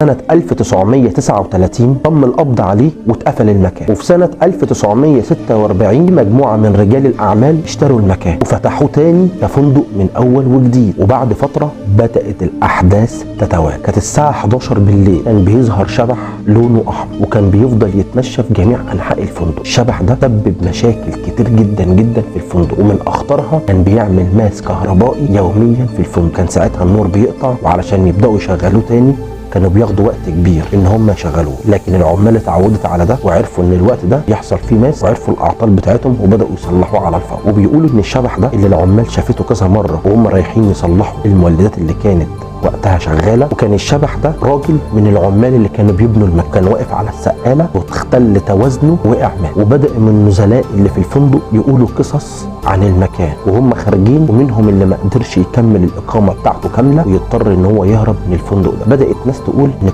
سنة 1939 تم القبض عليه واتقفل المكان. وفي سنة 1946 مجموعة من رجال الأعمال اشتروا المكان وفتحوه تاني كفندق من أول وجديد. وبعد فترة بدأت الأحداث تتوالى. كانت الساعة 11 بالليل، كان بيظهر شبح لونه أحمر وكان بيفضل يتمشى في جميع أنحاء الفندق. الشبح ده سبب مشاكل كتير جدا جدا في الفندق، ومن أخطرها كان بيعمل ماس كهربائي يوميا في الفندق. كان ساعتها النور بيقطع، وعلشان يبدأوا يشغلوه تاني كانوا بياخدوا وقت كبير ان هم يشغلوه، لكن العمال اتعودت على ده وعرفوا ان الوقت ده يحصل فيه ماس، وعرفوا الاعطال بتاعتهم وبداوا يصلحوه على الفور. وبيقولوا ان الشبح ده اللي العمال شافته كذا مرة وهم رايحين يصلحوا المولدات اللي كانت وقتها شغالة، وكان الشبح ده راجل من العمال اللي كانوا بيبنوا المكان، كان واقف على السقاله واختل توازنه وقع مات. وبدا من النزلاء اللي في الفندق يقولوا قصص عن المكان وهم خارجين، ومنهم اللي ما قدرش يكمل الاقامة بتاعته كاملة ويضطر ان هو يهرب من الفندق ده. بدات ناس تقول ان